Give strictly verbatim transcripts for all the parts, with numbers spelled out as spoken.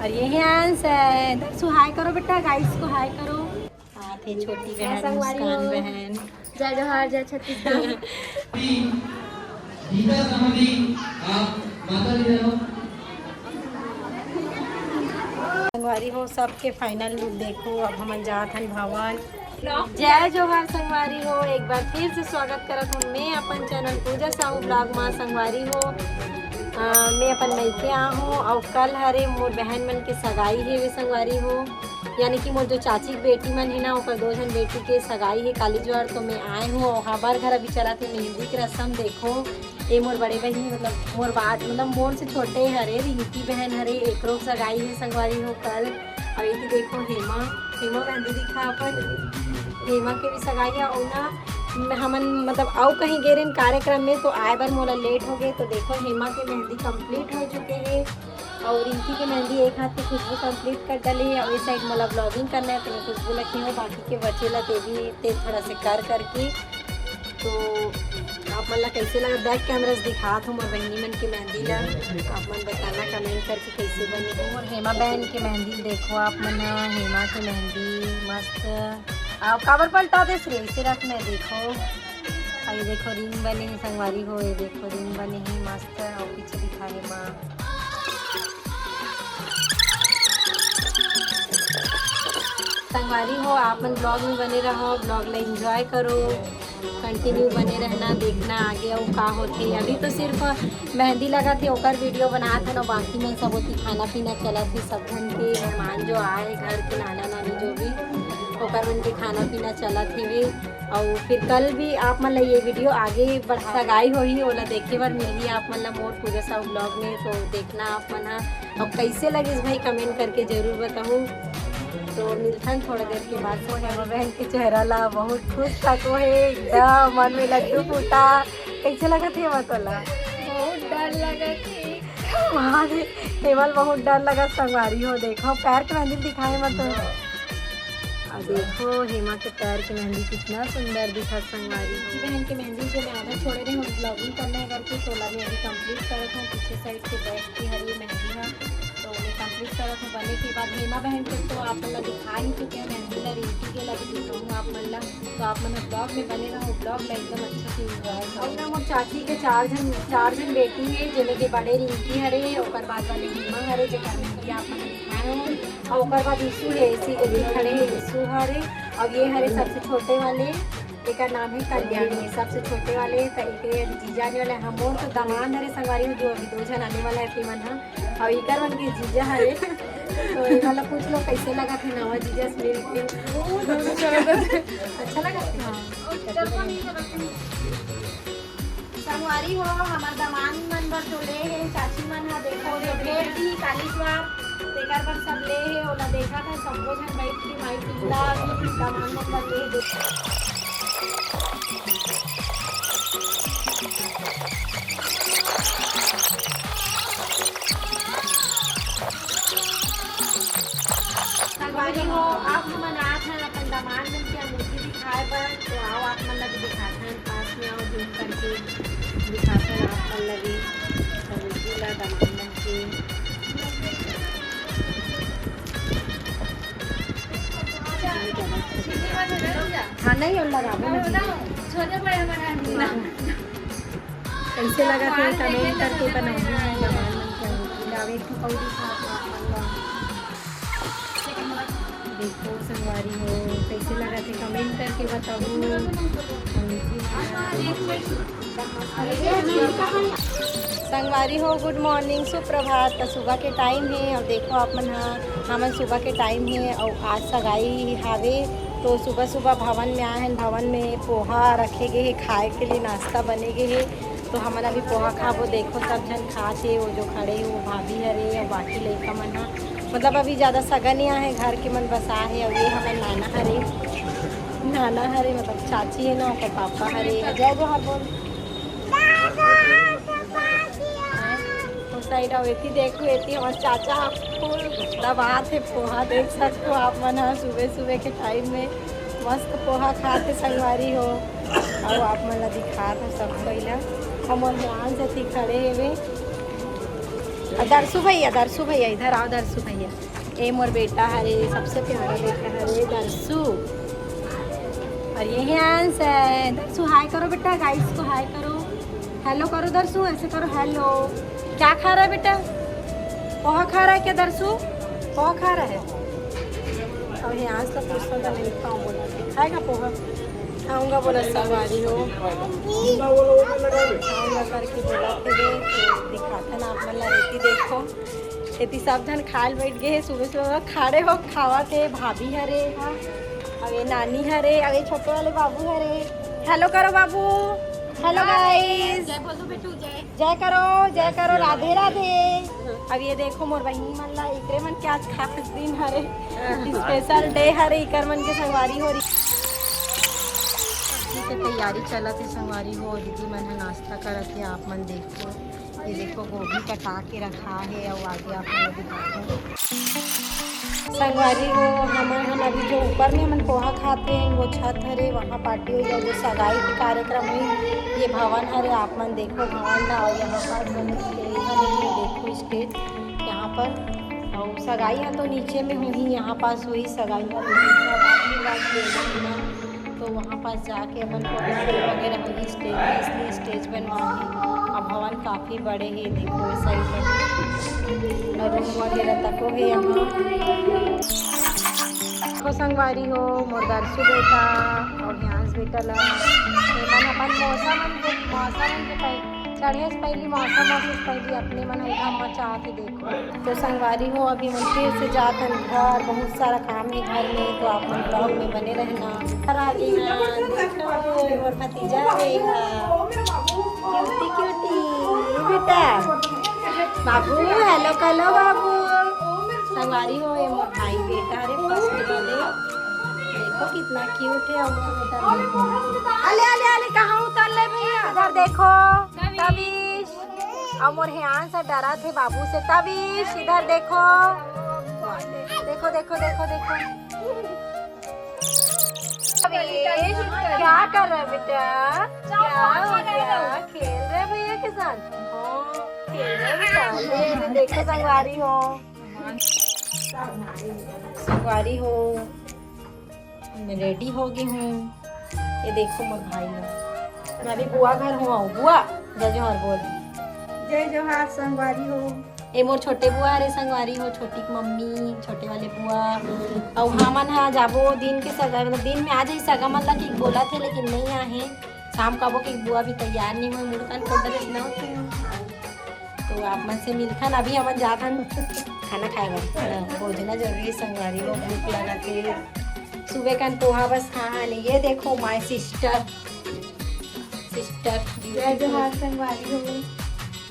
और ये है अंश, है। दर्शु, हाय करो बेटा, गाइस को हाय करो। हाँ, थे छोटी बहन, संगवारी मुस्कान हो। बहन। जय जोहार, जय छत्तीसगढ़। गीता समधी, आप माता जी जाओ। संगवारी हो, सबके फाइनल लुक देखो। अब हमन जात हन भवन। जय जोहार संगवारी हो, एक बार फिर से स्वागत करत हूँ मैं अपन चैनल पूजा साहू ब्लॉग मा। संगवारी हो, अ, मैं अपन मइके आ हूँ और कल हरे मोर बहन मन के सगाई हे वे संगवारी हो, यानी कि मोर जो चाची के बेटी मन हे ना, ओकर दो झन बेटी के सगाई हे काली जुआर। तो मैं आए हूँ और हमार घर अभी चलत हे मेहंदी के रसम। देखो, ये मोर बड़े बहिनी, मतलब मोर बात, मतलब मोर से छोटे हरे, रिंकी बहन हरे, एकरो सगाई हे संगवारी हो कल। और ये देखो हेमा, हेमा मेहंदी दिखा अपन, हेमा के भी सगाई हे। और ना हमन मतलब अउ कहीं गे रहेन कार्यक्रम में, तो आए बर मोला लेट हो गए। तो देखो हेमा के मेहंदी कंप्लीट हो चुके हे और रिंकी के मेहंदी एक हाथ के खुशबू कंप्लीट कर डाले हे और इस साइड मोला ब्लॉगिंग करना है, तो मैं खुशबू लगी हूँ, बाकी के बचे ला ते भी ते थोड़ा से कर करके। तो आप मन ला कैसे लगा, बैक कैमरा से दिखात हूँ मोर बहिनी मन के मेहंदी ला। आप मन बताना कमेंट करके कैसे बनी हे। मोर हेमा बहन के मेहंदी देखो आप मन ह, हेमा के मेहंदी मस्त। आप काबर पलटा देस रे, इसे रख मैं देखो। और ये देखो रिंग बने हे संगवारी हो, ये देखो रिंग बने हे मस्त। और पीछे दिखा हेमा। संगवारी हो, आप मन ब्लॉग में बने रहो, ब्लॉग ला एंजॉय करो, कंटिन्यू बने रहना, देखना आगे अउ का होथे। अभी तो सिर्फ मेहंदी लगा थे, ओकर वीडियो बनात हन, बाकी मन सब होती खाना पीना चलत हे, सब झन के मेहमान जो आए घर के नाना नानी जो भी, ओकर मन के खाना पीना चलत हेवे। और फिर कल भी आप मन ला ये वीडियो आगे बढ़ा सगाई होही, ओला देखे बर मिलही आप मन ला मोर पूजा साहू ब्लॉग में। तो देखना आप मन हा, और कैसे लगिस भाई कमेंट करके जरूर बताहू। तो मिलथन थोड़ा देर के बाद। हेमा बहन के चेहरा ला बहुत खुश तको हे, एकदम मन में लड्डू फूटा। कैसे लगत हे हेमा तोला? बहुत डर लगत हे। वहाँ से हेमा ल बहुत डर लगत संगवारी हो। देखो पैर के मेहंदी दिखाए मत तो। और देखो हेमा के पैर के मेहंदी कितना सुंदर दिखत संगवारी हो। बहन के मेहंदी जो मैं आधा छोड़े रहे हूँ ब्लॉगिंग करना है करके, तोला मैं अभी कंप्लीट करत हूँ। पीछे साइड के बैक के हरी मेहंदी है, तो मैं कंप्लीट करत हूँ। बने के बाद हेमा बहन के तो आप मन ला दिखा ही चुके हैं, मेहंदी ला रिंकी के ला भी दिखाऊँ आप मन ला। तो आप मन ब्लॉग में बने रहो, ब्लॉग ला एकदम अच्छा से एंजॉय करो। और ना मोर चाची के चार झन, चार झन बेटी है, जेमे के बड़े रिंकी हरे, ओकर बाद वाले हेमा हरे, जेकर मेहंदी आप मन ला दिखाए हूँ। और ओकर बाद यीशु हे, इसी के भी खड़े हे, यीशु हरे। और ये हरे सबसे छोटे वाले, एकर नाम है कल्याणी, सबसे छोटे वाले। तो एके अभी जीजा आने वाला है, हमोर तो दामाद हरे संगवारी हो, जो अभी दो झन आने वाला है, एके मन हा। और एकर मन के जीजा हरे, तो एकर ला पूछ लो कैसे लगत हे नवा जीजा से मिल के। अच्छा लगत हे? हाँ। संगवारी हो, हमर दामाद मन बर जो ले हे, चाची मन ह, देखो, जो भेंट दी काली जुआर, तेकर बर सब ले हे, ओला देखत हे, सबो झन बैठ के माई पिल्ला भी दामाद मन बर ले हे। संगवारी हो, अब हमन आत हन अपन दामाद मन के अंगूठी दिखाए बर, तो आओ आप मन ला भी दिखात हन, पास में आओ, जूम करके दिखात हन आप मन ला भी अंगूठी ला दामाद मन के। हाँ, नहीं, और लगाबो ना। छोटे बड़े बना दिया। कैसे लगत हे कमेंट करके बनाहू। दामाद मन के अंगूठी ला एक ठो पौड़ी था। देखो संगवारी हो, कैसे लगत हे कमेंट करके बताहू। संगवारी हो, गुड मॉर्निंग, सुप्रभात। तो सुबह के टाइम हे और देखो आप मन हा, हमन सुबह के टाइम हे और आज सगाई हावे। तो सुबह सुबह भवन में आए हैं, भवन में पोहा रखे गए हे, खाए के लिए नाश्ता बने गए हे। तो हमन अभी पोहा खाबो। देखो सब झन खात हे, वो जो खड़े हे वो भाभी हरे और बाकी लइका मन हा, मतलब अभी ज़्यादा सगा नहीं आए हे, घर के मन बस आए हे। और ये हमर नाना हरे, नाना हरे मतलब चाची हे ना, ओकर पापा हरे। जय जोहार बोल। उस साइड आओ, एती देखो, एती हमर चाचा ह फुल दबात हे पोहा। देख सकते हो आप मन ह, सुबह सुबह के टाइम में मस्त पोहा खात हे संगवारी हो। अउ आप मन ला दिखात हे सब कोई ला, हमर मॉल जती खड़े हेवे। दरसू भैया, दरसू भैया, इधर आओ दरसू भैया। ए मोर बेटा हरे, सबसे प्यारा बेटा हरे दरसू। और ये है अंश है। दरसू हाय करो बेटा, गाइस को हाय करो, हेलो करो दरसू, ऐसे करो हेलो। क्या खा रहा है बेटा? पोहा खा रहा है क्या दरसू? पोहा खा रहा है। और ये अंश तो पूछता था, नहीं खाऊं बोला, खाएगा पोहा? खाऊंगा बोला संगवारी हो, खाऊंगा करके बोला थे, तो दिखाते ना आप मन ला रेती देखो। एती सब झन खाए ल बैठ गए हे, सुबह सुबह खड़े हो खावत हे। भाभी हरे, अब ये नानी हरे, अब ये छोटे वाले बाबू हरे। हेलो करो बाबू, हेलो गाइस, जय बोल दो बेटू, जय। जय करो, जय करो, राधे राधे। अब ये देखो मोर बहिनी मन ला, एकरे मन के आज खास दिन हरे, स्पेशल डे हरे, इकर मन के संगवारी हो रही। सब्जी के तैयारी चलत हे संगवारी हो, दीदी मन ह नाश्ता करत हे, आप मन देखो। ये देखो गोभी कटा के रखा हे, अउ आगे आप मन ला दिखाहूँ। संगवारी हो, हमन, हम अभी जो ऊपर में हमन पोहा खाते हैं, वो छत हरे, वहाँ पार्टी होई, अउ जो सगाई के कार्यक्रम होई, ये भवन हरे, आप मन देखो भवन ला, अउ यहाँ पास बने स्टेज हरे, ये देखो स्टेज यहाँ पर, अउ सगाई ह तो नीचे में होही, यहाँ पास होही सगाई ह, लेकिन सब आशीर्वाद लेना है ना। तो वहाँ पास जाके अपन फोटो शूट वगैरह होगी, स्टेज में, इसलिए स्टेज बनवाए हैं। अब भवन काफ़ी बड़े हैं, देखो इस साइड में, और रूम वगैरह तको है यहाँ। देखो संगवारी हो, मोर दरसू बेटा और ध्यांश बेटा ला, एमन अपन मौसा मन के, मौसा मन के पहले चढ़े से पहली, मौसा मौसी से पहली अपने मन उठा मचात हे। तो संगवारी हो, अभी हम फिर से जात हन घर, बहुत सारा काम है घर में, तो आप मन ब्लॉग में बने रहना। राधे हाँ, देखो, मोर भतीजा रे हा, क्यूटी क्यूटी, ये बेटा, बाबू, हेलो कलो बाबू। संगवारी हो, ये मोर भाई बेटा रे, फर्स्ट वाले, देखो कितना क्यूट है। और मोर बेटा, अले अले अले, कहाँ उतर ले भैया, इधर देखो, तविश। अब मोर ध्यांश डरा थे बाबू से। तविश, इधर देखो, देखो, देखो, देखो, देखो। तविश, क्या कर रहा है बेटा? क्या हो गया? खेल रहे भैया के साथ? हाँ, खेल रहे बेटा। ये, ये देखो, संगवारी हो, संगवारी हो। मैं रेडी हो गई हूँ। ये देखो मोर भाई लोग, मैं अभी बुआ घर हूँ। आओ बुआ, जय जोहार बोल। जय जोहार संगवारी हो। ये मोर छोटे बुआ हरे संगवारी हो, छोटी के मम्मी, छोटे वाले बुआ। अउ हमन हा जाबो दिन के सगा, मतलब दिन में आ जाही सगा मन ला कि बोला थे, लेकिन नहीं आहे। शाम का वो की बुआ भी तैयार नहीं हुई, मुड़कन कोडा देखना होते हैं। तो आप मन से मिलथन, अभी हमन जाथन खाना खाए बर। हाँ, भोजना जरूरी है संगवारी हो, भूख लगा थे। सुबह कन पोहा बस खा हन। ये देखो माय सिस्टर, सिस्टर। जय जोहार संगवारी हो।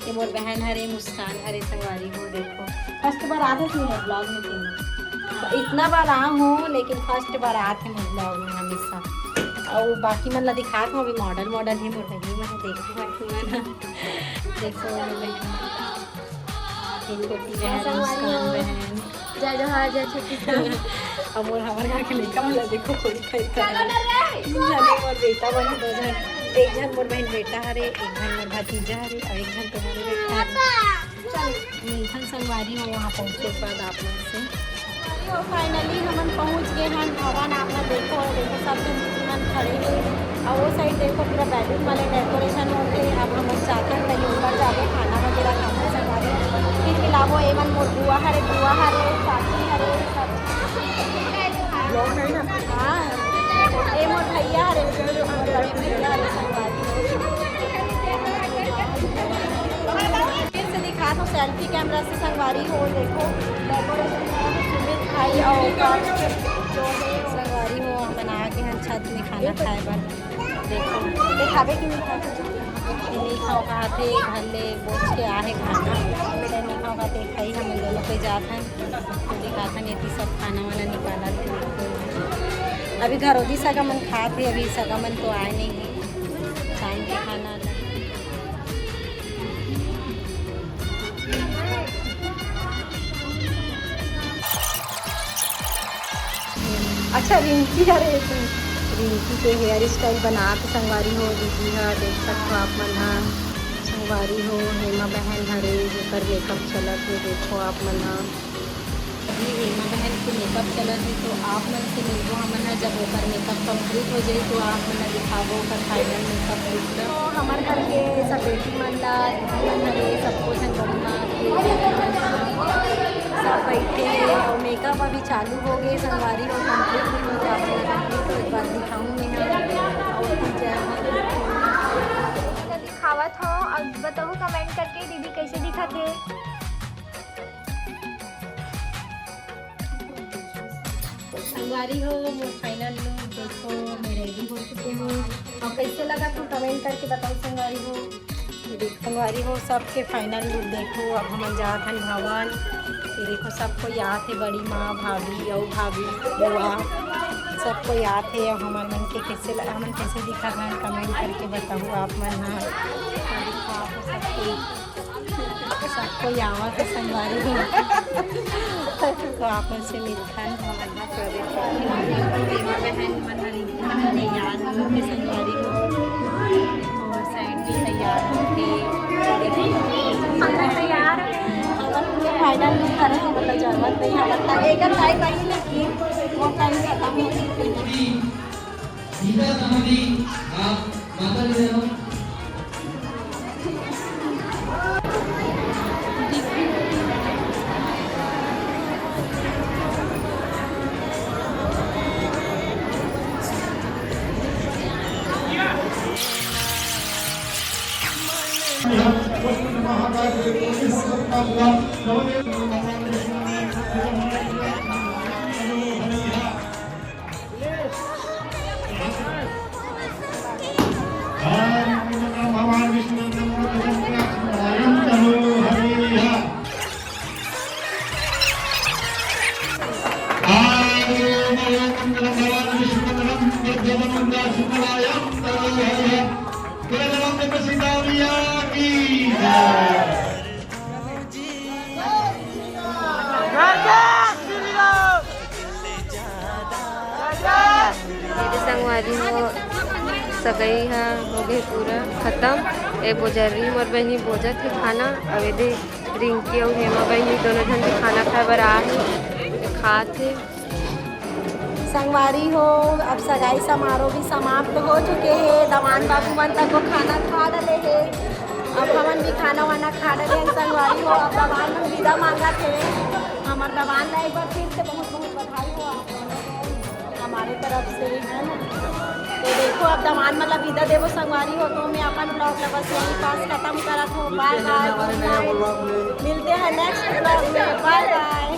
ये मोर बहन हरे, मुस्कान हरे संगवारी हो। देखो फर्स्ट बार आते थे मोर ब्लॉग में तीनों, तो इतना बार आ हूँ लेकिन फर्स्ट बार आते मोर ब्लॉग में हमेशा। और बाकी मन ला दिखात हूँ, अभी मॉडल मॉडल है मोर बहनी मन, देखो बाकी मन। देखो, ये छोटी बहन, मुस्कान बहन। जय जोहार, जय छत्तीसगढ़। अब मोर, हमर घर के लइका मन ला देखो, कोई खाई कर। तीन झन, एक मोर बेटा बने, दो झन, एक झन मोर बहन बेटा हरे, एक झन मोर भतीजा हरे, और एक झन तुम्हारे बेटा हरे। चलो, मिलथन संगवारी हो वहाँ पहुँचे के बाद आप लोग से। तो फाइनली हमन पहुंच गए हन भवन। आप मन देखो, देखो सब झन दीदी मन खड़े हे। और वो साइड देखो पूरा बैलून वाले डेकोरेशन होते। अब हमन जाथन कहीं ऊपर जाबो, खाना वगैरह खाबो संगवारी। फिर मिलाबो। एमन मोर बुआ हरे, बुआ हरे, चाची हरे, सब। हाँ, ए मोर भैया हरे, मोर बड़े भैया हरे संगवारी। फिर से दिखा दो सेल्फी कैमरा से संगवारी हो। देखो डेकोरेशन सुमित भाई और जो है संगवारी हो, हमन आ गए हैं छत में खाना खाए बर। देखो, दिखावे कि नहीं खावे? नहीं खाओ कहा थे, घर ले बोझ के आहे खाना। बेटा नहीं खाओ कहा थे, खाई हम दोनों कोई जात हैं। तो दिखाता नहीं थी सब खाना वाना निकाला थे। अभी घर ओदी सगा मन खात हे, अभी सगा मन तो आए नहीं है शाम के खाना। अच्छा रिंकी हरे, रिंकी के हेयर स्टाइल बना के संगवारी हो दीदी हा, देख सकते हो आप मन हा। संगवारी हो, हेमा बहन हरे, जेकर मेकअप चलत हे, देखो आप मन ह। अभी हेमा बहन के मेकअप चलत हे, तो आप मन से मिलबो हमन ह, जब ओकर मेकअप कंप्लीट हो जाई, तो आप मन ल दिखाबो ओकर फाइनल मेकअप लुक ल। तो हमर घर के सब बेटी मन ला, दीदी मन हरे, सबको झन बड़ी माँ के सब बैठे हे, और मेकअप अभी चालू हो गए संगवारी हो, कंप्लीट नहीं हो पाए, तो एक बार दिखाऊंगी मैं। और फिर जय हो। दिखावत हो और बताओ कमेंट करके दीदी कैसे दिखत हे। संगवारी हो, मोर फाइनल लुक देखो, मैं रेडी हो चुके हूँ। और कैसे लगा तू कमेंट करके बताओ संगवारी हो। ये देखो संगवारी हो, सबके फाइनल लुक देखो। अब हमन जात हन भवन। ये देखो सब कोई आत हे, बड़ी माँ, भाभी, अउ भाभी, बुआ, सब कोई आत हे। अब हमन मन के कैसे ल-, हमन कैसे दिखत हन कमेंट करके बताओ आप मन ह। तो देखो आप सब कोई, सब कोई आवत हे संगवारी हो। तो आप मन से मिलथन, हमन ह प्रदीप हेमा बहन मन हर तैयार होके संगवारी हो, और साइड भी तैयार होके। हमन तैयार हे, हमन पूरा फाइनल लुक करे, हमन ला जरूरत नहीं, हमन ला एकर टाइम अही नहीं कि वो टाइम खत्म हो चुके हैं। सीधा समझी आप माता जी। भगवान विष्णु मंगलम भगवान विष्णु मंगलम मंगलम मंगलम मंगलम। मेरे संगवारी हो, सगई ह हो गए पूरा खत्म। ए बोजरी मोर बहिनी बोजत हे खाना। अब एदे रिंकी अउ हेमा बहिनी दोनों झन भी खाना खाए बर आ हे, खात हे। संगवारी हो, अब सगाई समारोह भी समाप्त हो चुके हे। दवान बाबू मन तक वो खाना खा डले हे। अब हमन भी खाना वाना खा डले हन संगवारी हो। अब दवान मन विदा मांगत हे। हमर दवान ला एक बार फिर से बहुत बहुत बधाई हो आप दोनों को हमारे तरफ से, है ना। तो देखो, अब दवान मन ला विदा देबो संगवारी हो, तो मैं अपन ब्लॉग ला बस यहीं पास खत्म करत हो। बाय बाय, गुड नाइट, मिलते हैं नेक्स्ट ब्लॉग में, बाय बाय।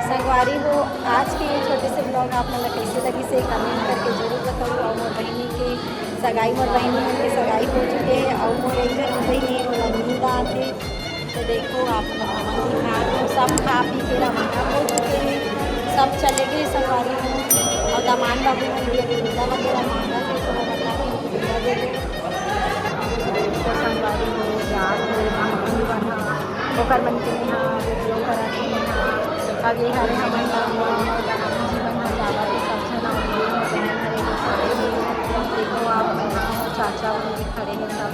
संगवारी हो, आज के ये छोटे से ब्लॉग आप मन ला कैसे लगिस हे कमेंट करके जरूर बताओ। और मोर बहिनी के सगाई, मोर बहिनी मन के सगाई हो चुके हे और मोर एक जन बहिनी हे, मोला नींद आत हे। तो देखो आप मन, हमन भी खा, सब खा पी के रवाना हो चुके हे, सब चले गए संगवारी हो। और दमान बाबू मन भी अभी विदा वगैरह मांगत हे, तो हमन ला भी विदा दे दे। तो संगवारी हो, जात हे, हमन भी बना ओकर मन के यहाँ वीडियो करत हे। यहाँ आगे हरे हमन ला, हमन जी मन ह जावत हे, सब झन आगे बहन हरे लोग खड़े हे। देखो आप मन ह, चाचा मन भी खड़े हे, सब